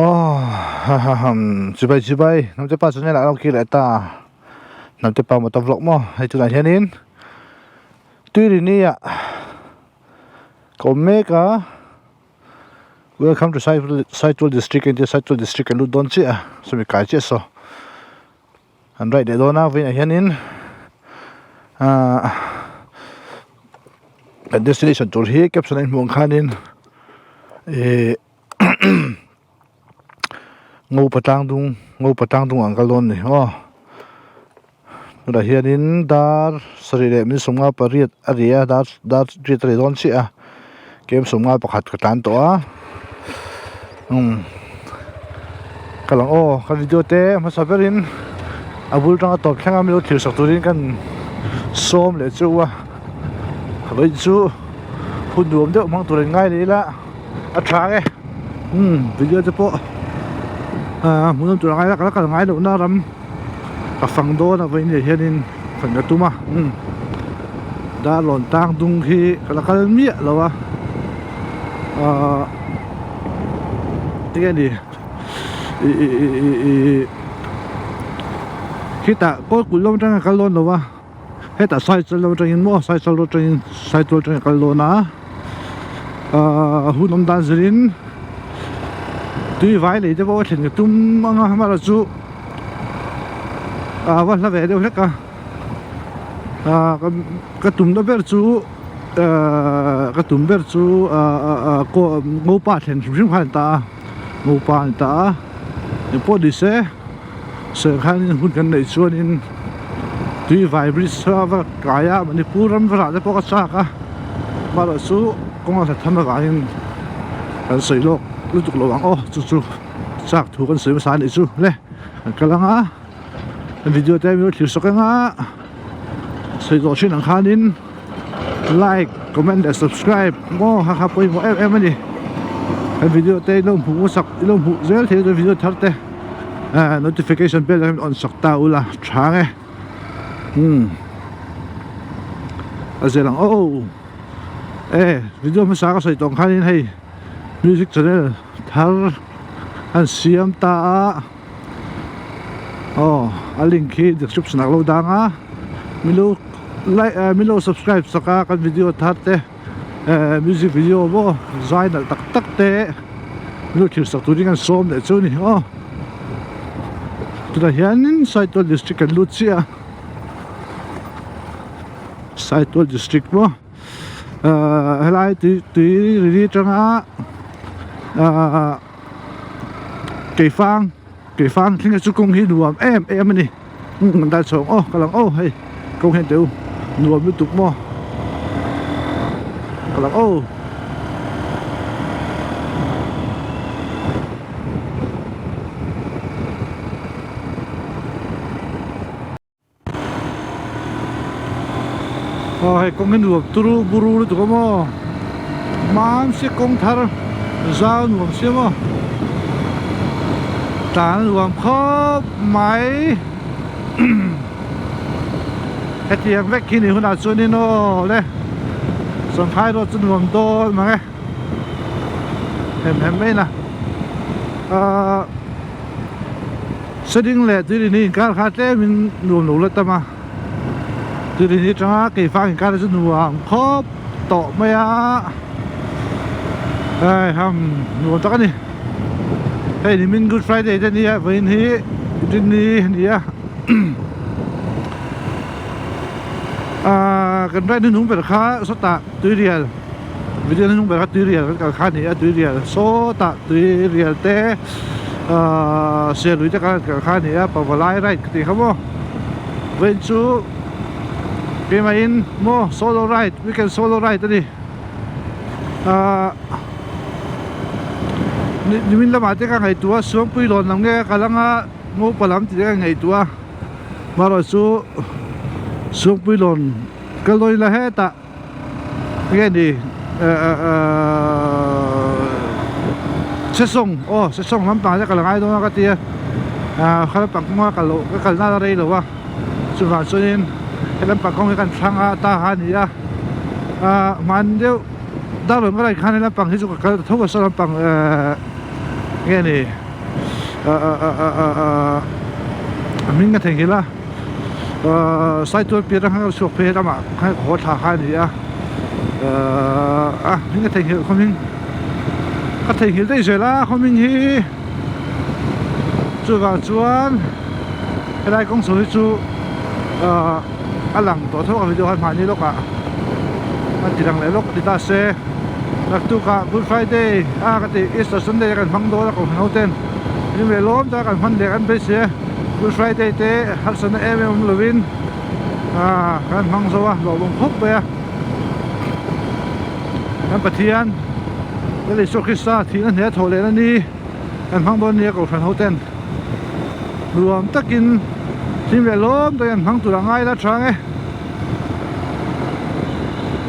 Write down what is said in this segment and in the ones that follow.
Aw hahahm chibai chibai hnamte pa channel ah a lo kir leh ta hnamte pa motor vlog maw hei tunah hianin tuirini ah ka awm mek a welcome to Saitual district a intia Saitual district kan lut dawn chiah a sawmi kai chiah saw an right leh dawn a vawiinah hianin ahh kan destination tur hi caption a inhmuh ang khanin ihh. Ngopa tlang dung ngopa tlang dung ah an kal dawn a ni aw tunah hianin dar sarih leh min sawmnga pariat a ri a dar dar riat a ri dawn chiah a kem sawmnga pakhat ka tlan tawh a umm ka lang aw ka video te hmasa berin a bul tanga tawp thleng a milo thlir sak turin kan sawm leh chu a vawiin chu hun nuam deuh hmang tur in ngai leh ila. A tha e umm video te pawh ahh hmuhnawm tur angai a ka la kal ngai loh na ram ka fang dawn a vawiin leh hianin fan ka tum a umm darlawn tang dung hi ka la kal miah lo a ahh enge ni ih ih ih ih ih khitah kawl kulh lam atang ka kal dawn lo a. Hetah Saichal lo atangin maw Saichal road atangin Saitual atangin a kal dawn a ahh hun awm dan zirin tui vai lei te pawh a thlen ka tum ang a amaherawh chu a va hla ve deuh hlek a ahh ka tumna ber chu ahh ka tum ber chu ahh ngopa thlen hrim hrim kha a ni ta a ngopa a ni ta a engpawh ni se. Serkhanin hun kan neih chuanin tui vai bridge a va kai a Manipur ram verah te pawh ka chak a amaherawh chu kawng a hlat tham avangin kan sawi lawk lutuk lo ang aw chu chu chak thu kan sawi hmasa a nih chu le kan kal ang a video te min lo thlir sawk ang a sawi zawh thin ang khanin like comment leh subscribe maw kha kha pawimawh em em a ni kan video te ilo hmuh hmasak ilo hmuh zel thei chuan video thar te. Ah notification bell hian on sak ta ula tha nge umm a zel ang aw e video hmasa ka sawi tawh ang khanin hei music channel thar an siam ta a aw a link hi description ah ka lo dang a milo like milo subscribe sak a kan video thar te. Eh music video maw zai nalh tak tak te lu thlir sak turin an sawm leh chu a ni aw tunah hianin Saitual district kan lut chiah a Saitual district maw ahh helai tui tui ri atanga ahh keifang keifang thleng hi chu kawng hi nuam em em a ni. Umm dai chhawng aw ka lang aw hei kawng hian teu nuam lutuk maw ka lang aw. Aw hei kawng hi nuam turu buru lutuk a maw mam si kawng thar zau nuam sia maw tlan a nuam khawp mai hetiang vek khi ni hunah chuanin aw le Sangphai road chu nuam dawn mang e hem hem mai na ahh Seling leh Tuirini inkar kha tlemin nuam lo la tam a Tuirini atanga keifang inkar chu nuam khawp tawh mai a hei ham nuam tak a ni hei nimin good friday te nia vawiin hi rinni a ni a ahh kan ride hnuhnung ber kha sawtah tuirial video hnuhnung ber kha tuirial kan kal kha a ni a tuirial sawtah tuirial te ahh sialui te kan kal kha a ni a pavalai ride ka tih kha maw vawiin chu keimah in maw solo ride weekend solo ride a ni ahh nimin lamah te ka ngaihtuah a suangpui lawn lam nge ka kal anga ngopa lam tih te ka ngaihtuah a marawh chu suangpui lawn ka lawi la hetah nge ni ahh sesawng aw sesawng lampang te ka la ngai dawn a ka tia ahh kha lampang kawnga kal loh ka kalna a rei lo a chuvang chuanin he lampang kawng hi kan thlang a ta kha a ni a ahh hman deuh dar rawn ka raih khan he lampang hi chu ka kal ta tho a saw lampang ehh nge ni. Ahh a hming ka theihnghilh a ahh Saitual piah atang khan ka chhuak phei a ramah khan ka haw thla kha a ni a ahh a hming ka theihnghilh khaw hming ka theihnghilh daih zel a khaw hming hi chuvang chuan helai kawng chho hi chu ahh a lang tawh tho a video khan mahni lawkah a ti lang leh lawk ni ta se naktukah good friday a ka tih easter sunday a kan hmang dawn a kohhran ho ten hlim leh lawm taka kan hman leh kan beisei a good friday te harsatna em em awm lovin ah kan hmang zo a hlawhawm khawp mai a kan Pathian Lal Isua Krista thihna hneh a thawh lehna ni kan hmang dawn nia kohhran ho ten. Nuam takin thim leh lawm takin an hmang tur a ngai la tha ang e.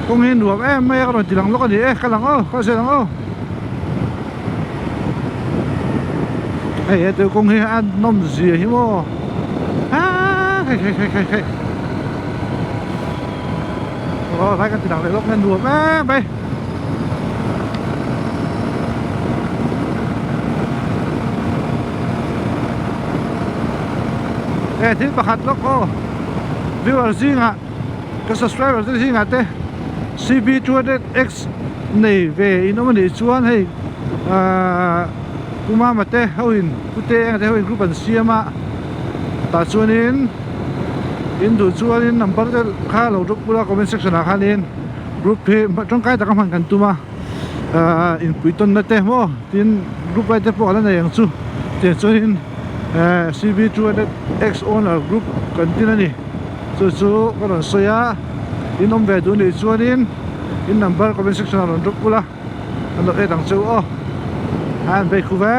Kawng hi nuam em mai a ka rawn ti lang lawk a ni e, ka lang aw, ka zel ang aw. Hei he tui kawng hi a nawm zia hi maw haa hei hei hei hei hei aw tlai kan ti lang leh lawk nge nuam em mai. He thil pakhat lawk aw viewer zingah ka subscriber te zingah te cb 200x nei ve in awm anih chuan hei ahh Pu Mama te ho in Pu Te Enga te ho in group an siam a tah chuanin in duh chuanin number te kha lo drop ula comment section ah khanin group hi tangkai taka hman kan tum a ahh inpui tawnna te maw tin group lai te pawh a la nei ang chu tiang chuanin ehh cb 200 x owner group kan tin a ni chu chu ka rawn sawi a in awm ve duh nih chuanin in number comment section ah rawn drop ula an lo add ang cheu aw a an vei khu ve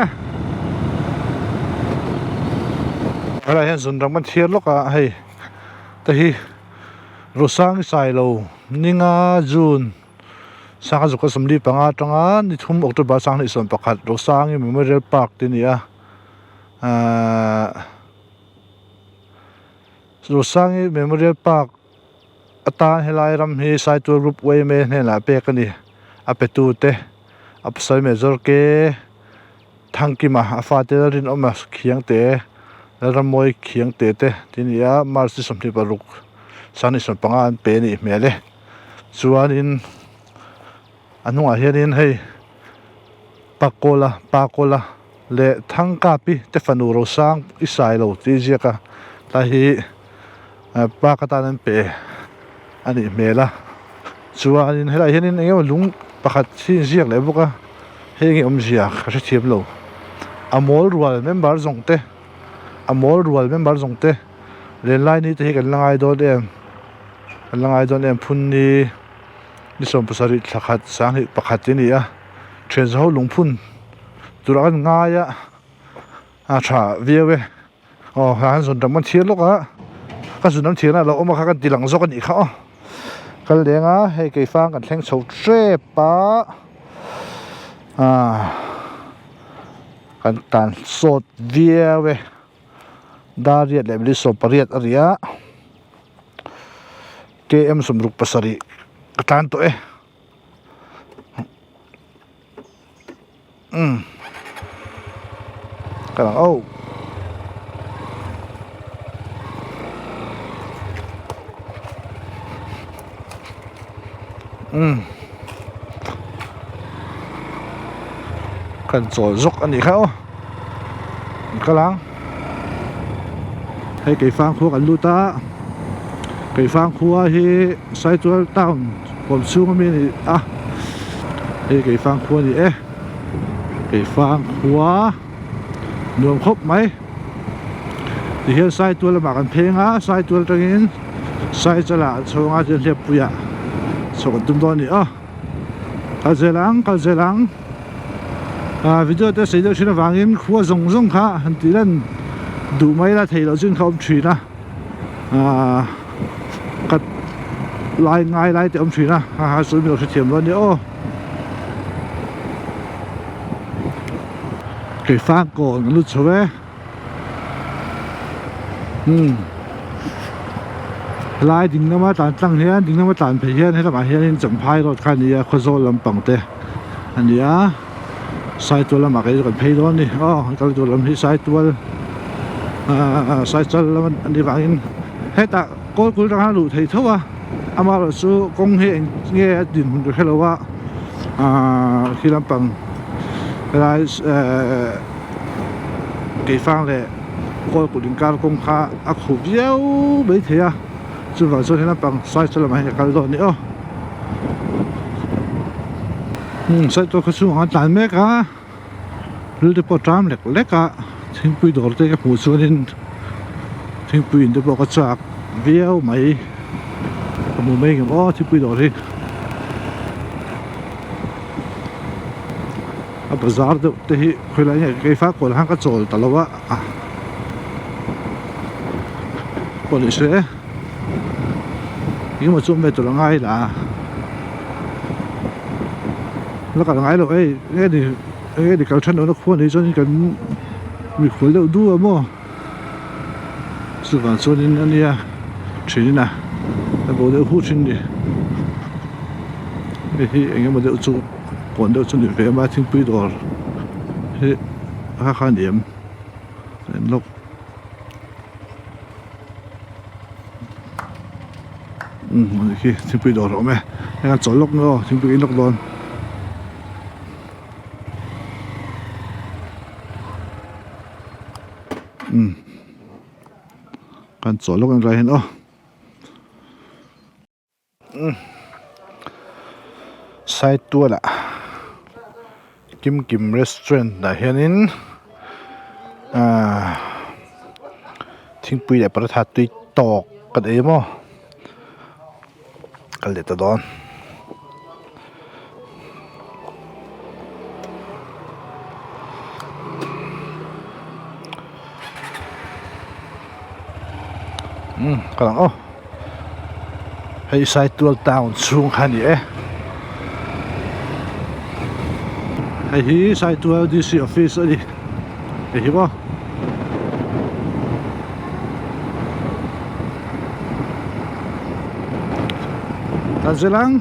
helai hian zun ram kan thiar lawk a hei te hi. Rosang Sailo, Ninga, June, Sangha Zukha 45 atanga ni thum October 2021 Rosangi Memorial Park tih a ni a, ahh Rosangi Memorial Park atan helai ram hi Saitual Group yma hnenah pek a ni, a petu te a pasal Major K. Thangkima a fate Lalrinawma Khiangte, Lalrammawi Khiangte te tih a ni a, March ni 26 25 an pe a nih hmel e. Chuanin a hnungah hianin hei Pakawla Pakawla leh Thangkapi te fanu Rosang i sai lo tih a ziak a, tlai hi park atan an pe a nih hmel a. Chuanin helaiah hianin eng emaw lung pakhat hi a inziak leh bawk a. Heng hi awmzia ka hrethiam lo. A mawl rual member zawng te, a mawl rual member zawng te lenlai ni te hi kan la ngai dawn em? Kan la ngai dawn em? Phun ni ni 17 thla khat 21 tih a ni a, thian zaho lungphun turah kan ngai a, a tha viau e. Aw hlai han zun ram kan thlir lawk a ka zun ram thirna alo awm a kha kan ti lang zawk a nih kha aw kal leng a hei keifang kan thleng chho tep a ah kan tan sawt viau e dar riat leh minute 18 a ri a km 67 ka tlan tawh e. Umm ka lang oh umm kan chawl zawk a nih kha aw ka lang hei keifang khua kan lut a keifang khua hi Saitual town Kawm chhung ami a ni a hei Keifang khua a ni e Keifang khua nuam khawp mai tihian Saitual lamah kan pheng a Saitual atangin Saichalah chhunga chuan Hliappuiah chhoh kan tum dawn a ni aw kal zel ang kal zel ang ah video te sei deuh thin avangin khua zawng zawng kha han tih lan duh mai la theih loh chin kha awm thin a. Ahh ka lai ngai lai te awm thin a ha ha chu mi lo hrethiam dawn nia aw keifang kawn an lut chho e umm helai ding lama tlan tlang hian ding lama tlan phei hian helamah hianin champhai road kha a ni a khawzawl lampang te a ni a. Saitual lamah kei chu kan phei dawn a ni aw kan kal tur lam hi Saitual ahh Saichal lam a nih vangin hetah kawlkul atang hian a luh theih tho a amaherawh chu kawng hi eng nge a dinhmun ka hrelo a ahh khi lampang helai ehh keifang leh kawlkul inkar kawng kha a khuh viau maithei a chuvang chuan he lampang Saichal lamah hian ka kal dawn a ni aw. Saitual khaw chhungah an tlan mek a ril te pawh a ṭam lek lek a thingpui dawr te ka hmuh chuanin thingpui in te pawh ka chak viau mai ka hmu mai ngem aw thingpui dawr hi a bazar deuh te hi khawilai nge keifa kawl khan ka chawl ta lo a pawh ni se. Engemaw chu awm ve tur a ngai la la kal ngai lo ei nge ni nge ni kal than lohna khua ni chuanin kan mikhual deuh du a maw chuvang chuanin a nia thin a a bo deuh hu thin ni hei hi engemaw deuh chu kawn deuh chu ni ve a thingpui dawr hi a kha a ni em en lawk. Umm ani khi thingpui dawr a awm e heng a chawl lawk maw thingpui in lawk dawn umm kan chawl lawk ang tlai hian aw. Saitualah Kim Kim restaurant ah hianin ahh thingpui leh paratha tui tawk kan ei maw kal leh ta dawn. Umm ka lang aw hei Saitual town chhung kha a ni e hei hi Saitual D_C office a ni hei hi maw. Kan zir ang.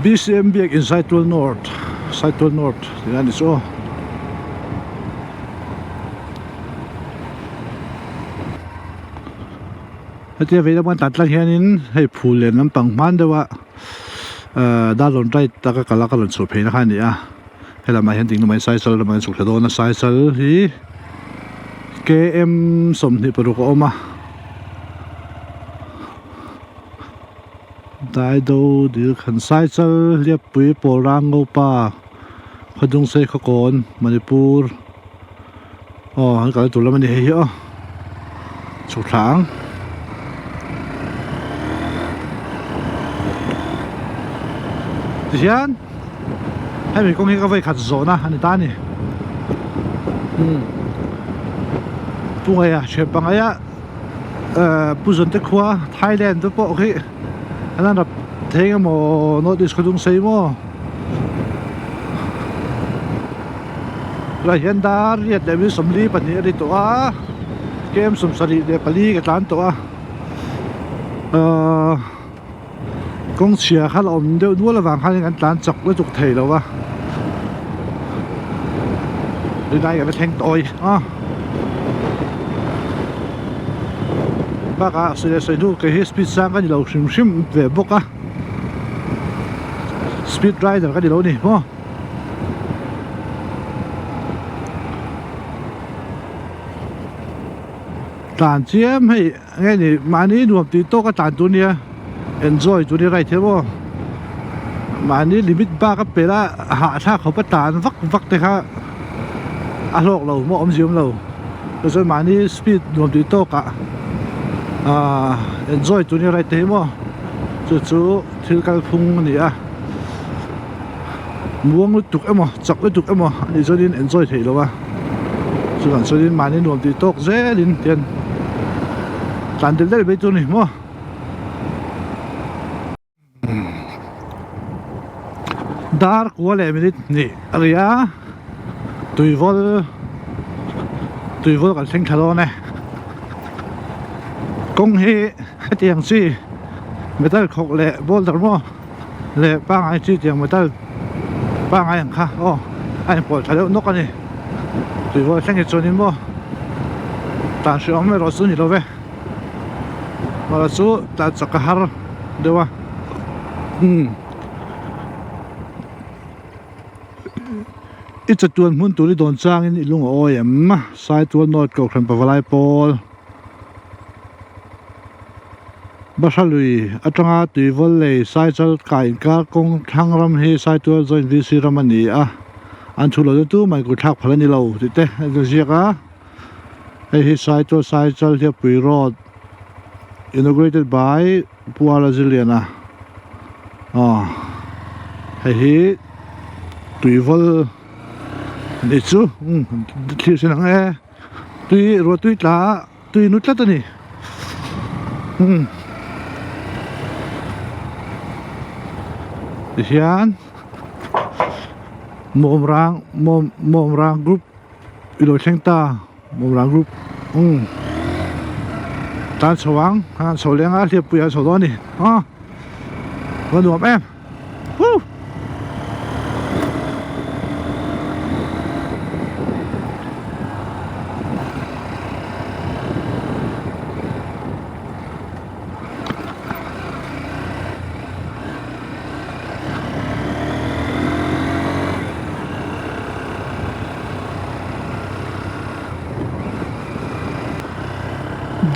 BCM biak in Saitual North Saitual North tih a ni chu aw. Hetia vei lam kan tlan tlang hianin hei phul len lampang hman deuh a ahh darlawn right taka kal a ka rawn chhuah phei na kha a ni a helamah hian ding lamah hian saisal lamah hian chhuk thla dawn a saisal hi km 26 a awm a. Daido dil khan Saichal Hliappui Pawlrang Ngopa Khawdungsei Khawkawn Manipur aw an kal tur lam a ni hei hi aw chhuk thla ang. Tihian hemi kawng hi ka vawi khat zawhna a ni ta a ni umm Pungaia thian pangaia. Ehh Pu Zante khua Thailand te pawh khi an han rap thei eng emaw North East khawdung sei maw tunah hian dar riat leh mil 42 a ni tawh a kem 74 ka tlan tawh a ahh kawng chhia kha la awm deuh nual avang khan kan tlan chak lutuk thei lo va tunlai kan la thleng tawi a bakah sawi leh sawi hnu kei hi speed sang ka ni lo hrim hrim ve bawk a speed rider ka ni lo a ni maw. Tlan chiam hei nge ni mahni nuam tih tawk a tlan tur nia enjoy tur hi right hian maw mahni limit bak a pelh a hahthlak khawp a tlan vak vak te kha a hlawk lo maw awmzia awm lo chuan mahni speed nuam tih tawk ah ahh enjoy tur hi right te hi maw chu chu thil kalphung a ni a muang lutuk emaw chak lutuk emaw a nih chuanin enjoy theih lo a chuvang chuanin mahni nuam tih tawk zelin tian tlan del del mai tur a ni maw dar kua leh minute hnih a ri a tuivawl tuivawl kan thleng thla dawn e kawng hi hetiang chi. Metal khawk leh boulder maw leh pangai chi tiang metal pangai ang kha aw a inpawlh tha deuh nawk a ni. Tuivawl thleng hi chuanin maw tan hreh awm erawh chu ni lo ve. Erawh chu tlan chak a har deuh a umm. I chatuan hmun tur i dawn changin i lung a awi em? Saitual North Kohhran Pavalai Pawl Bahra lui atanga Tuivawl lei Saichal kai inkar kawng thlang ram hi Saitual Joint VC ram a ni a, an thu lo chu tumah in kutthlak phal a ni lo tih te a inziak a. Hei hi Saitual Saichal Hliappui Road inaugurated by Pu Ara Ziliana aw hei hi tuivawl ni chu umm thlir sin ang e tui ruah tui tla tui nu tlat a ni umm tihian mawmrang mawm mawmrang group i lo thleng ta. Mawmrang group umm tan chho ang a chho leng a hliappui a chho dawn a ni a va nuam em huh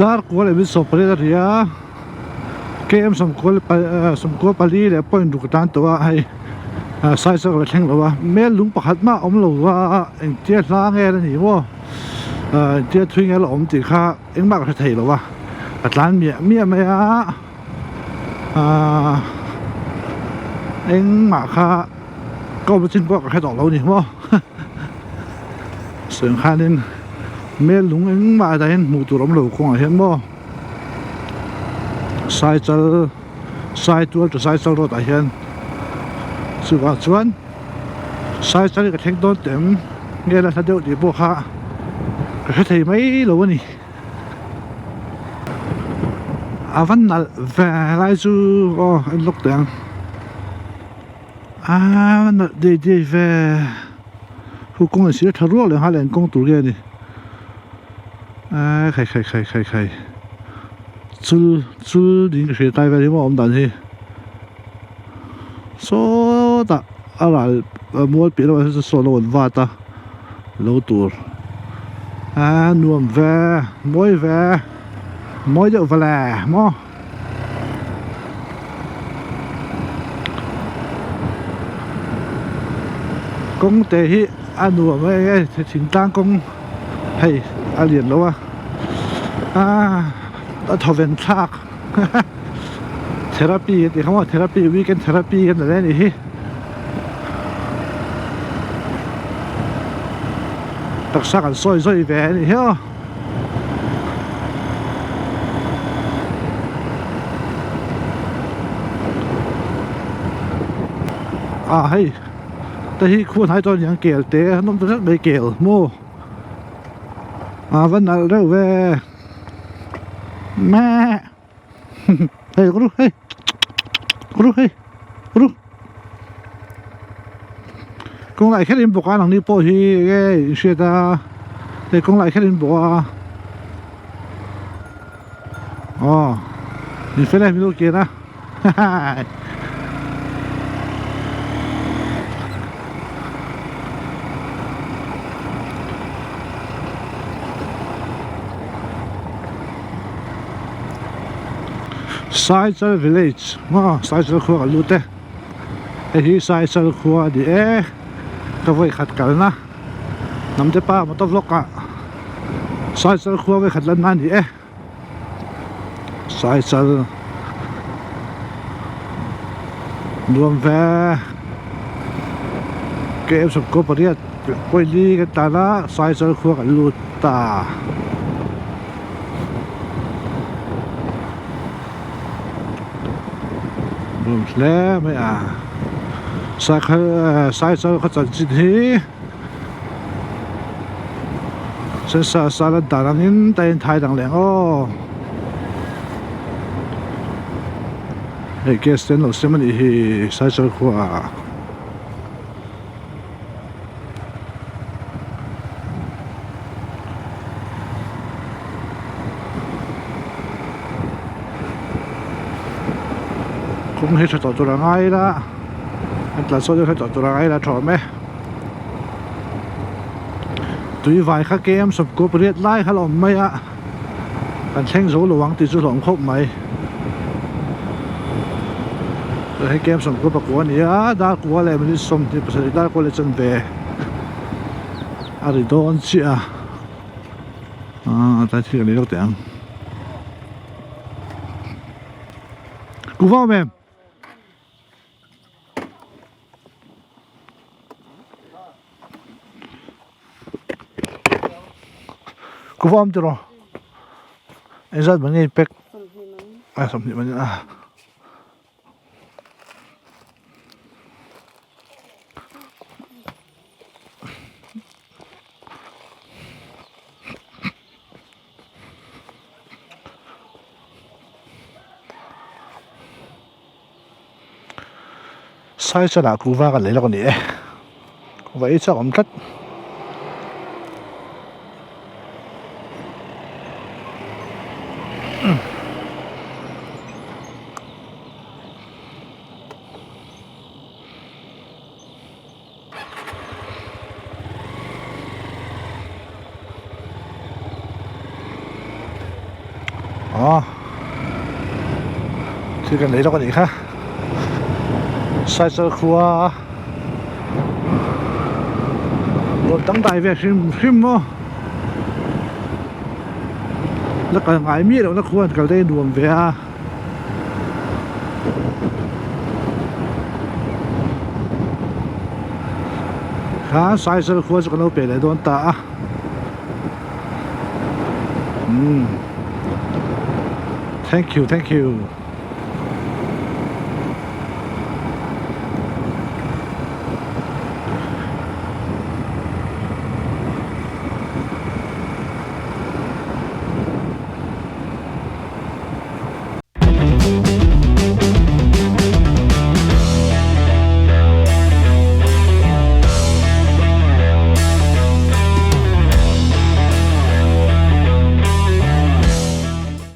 Dar kual leh 18 a ri a km 90 pali leh point ruk a tan tawh a hei size a la thleng lo a mel lung pakhat mah a awm lo va engtia hla nge a ni maw engtia thui nge a la awm tih kha engmah ka hre thei lo a ka tlan miah miah mai a ahh engmah kha ka awm chin pawh ka hre tawh lo ni maw sawi khanin mel lung engmah ah hian hmuh tur awm lo kawngah hian maw saichal saitual to saichal road ah hian chuvang chuan saichal hi ka thleng dawn teh ang nge la hla deuh tih pawh kha ka hre thei mai lo a ni. A va nalh ve lai chu aw en lawk teh ang a va nalh dei dei ve hu kawng in sir tha ruak leh nghal eng kawng tur nge ni a khai khai khai khai khai chul chul ding ka hria tai vel hi maw awm dan hi sawtah a ral mual piah lamah sawn sawn a rawn vat a. Lo tur a nuam ve mawi ve mawi deuh va le maw kawng te hi a nuam e nge thingtlang kawng hei a lian lo a a thawven thlak therapy a tih kha maw therapy weekend therapy kan la hle a nih hi. Taksa kan sawi zawi ve a nih hi aw. Ah hei te hi khuan hai chuan niang kel te an awm ta zet mai kel maw a va nalh reuh ve meh. Hei ru hei ru hei ru kawng lai kher in bawk a nangni pawh hi nge in hriat a hei kawng lai kher in bawk a aw in fel em min kian a hahaii. Saichal village maw Saichal khua kan lut e hei hi Saichal khua a ni e ka vawi khat kalna hnamte pa motor vlog ah Saichal khua vawi khat lanna a ni e Saichal nuam ve K M sawmkua pariat pawili kan tan a Saichal khua kan lut ta. Nuam hle mai a saikhal saichal khaw chanchin hi sensa sal an dan angin ta in thai dang leh ang aw. Hei gas te an lo sem a nih hi Saichal khua ah. Kawng hi tha tawh tur a ngai ila an tlan sawn hi tha tawh tur a ngai ila a tha awm e. Tui vai kha kem sawmkua pariat lai kha la awm mai a kan thleng zo lo ang tih chu hlawm khawp mai. Hei kem sawmkua pakua a ni a dar kua leh minute 27 dar kua leh chanve a ri dawn chiah a. Aaa tlai thil ka nei lawk teh ang. Kuva awm em? Kuva awm tiraw? Engzat man nge i pack? A 20 man a. Saichal ah kuhva kan lei lawk a ni e kuhva ei chak a awm tlat. Aw thil kan lei lawk a nih kha cycle khua rawn dangdai vel hrim hrim maw la kal ngai miah lohna khua an kal daih a nuam ve a. Kha Saizal khua chu kan lo pe leh dawn ta a umm thank you thank you.